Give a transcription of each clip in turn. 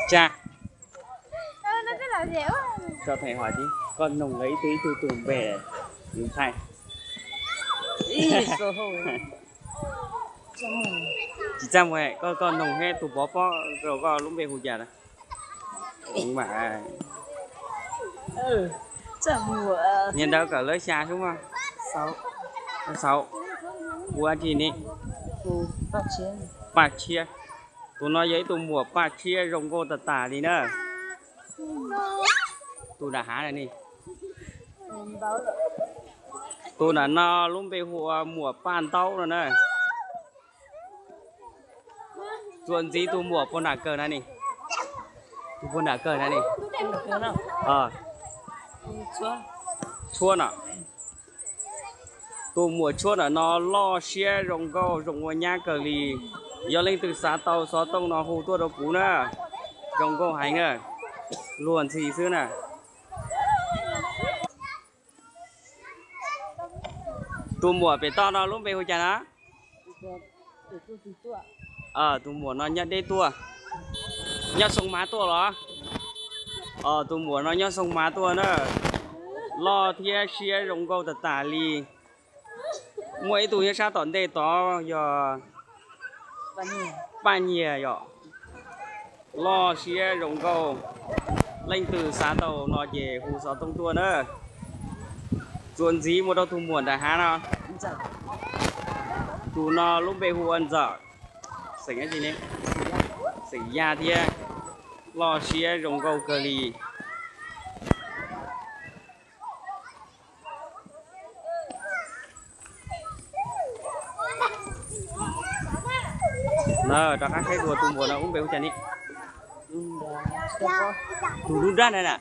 Tsa, tso thầy hỏi tí, koj noog lawv ib tug ib tug tus npe, tus thaij. Tsis txaj muag, koj, koj noog seb tus pov pob rau koj lub npe hu cas na. Niag ntawd kawm lab xya xwb mas. Xaum, hu dab tsi ni? Paj Tshiab. Tus no yog ib tug muam paj tshiab zoo nkauj tas tas li na. Tus nram hav na ni. Tus nram no lub npe hu ua muam Paj Ntaub no na. Txuas ntxiv tus muam puag nram kawg na ni. Tus puag nram kawg na ni. Tshuab no. Tus muam tshuab nram no loj siab zoo nkauj zoo ua nyab kawg li. Yog leej twg xav tau xov tooj no hu tuaj rau kuv na. Zoo nkauj heev na. Luag ntxhi xwb na. Tus muam pem toj no lub npe hu cas na? Tus muam no nyob deb tuaj. Nyob Xoo Mav tuaj los? Tus muam no nyob Xoo Mav tuaj na. Loj thiab siab zoo nkauj tas tas li. Muaj ib tug nyob sab tom ntej tod yog Paj Nyiag yom. Loj siab zoo nkauj. Leej twg xav tau no ces hu xov tooj tuaj na. Txuas ntxiv mus rau tus muam nram hav no. Tus no lub npe hu ua Ntxawm. Xeem dab tsi ne? Xeem Yaj thiab. Loj siab zoo nkauj kawg li. Na, rov qab saib dua tus muam no lub npe hu cas ni? Tus dub dab na na.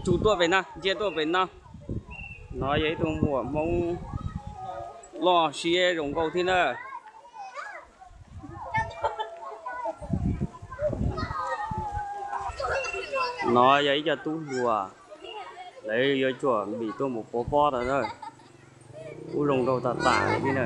Tsu tuaj pem no, ntsia tuaj pem no. No yog ib tug muam Hmoob loj siab zoo nkauj thiab na. No yog ib co tub hluas, lawv yuav tsum npis tuaj mus pov pob tau na. Kuj zoo nkauj tas tas li thiab na.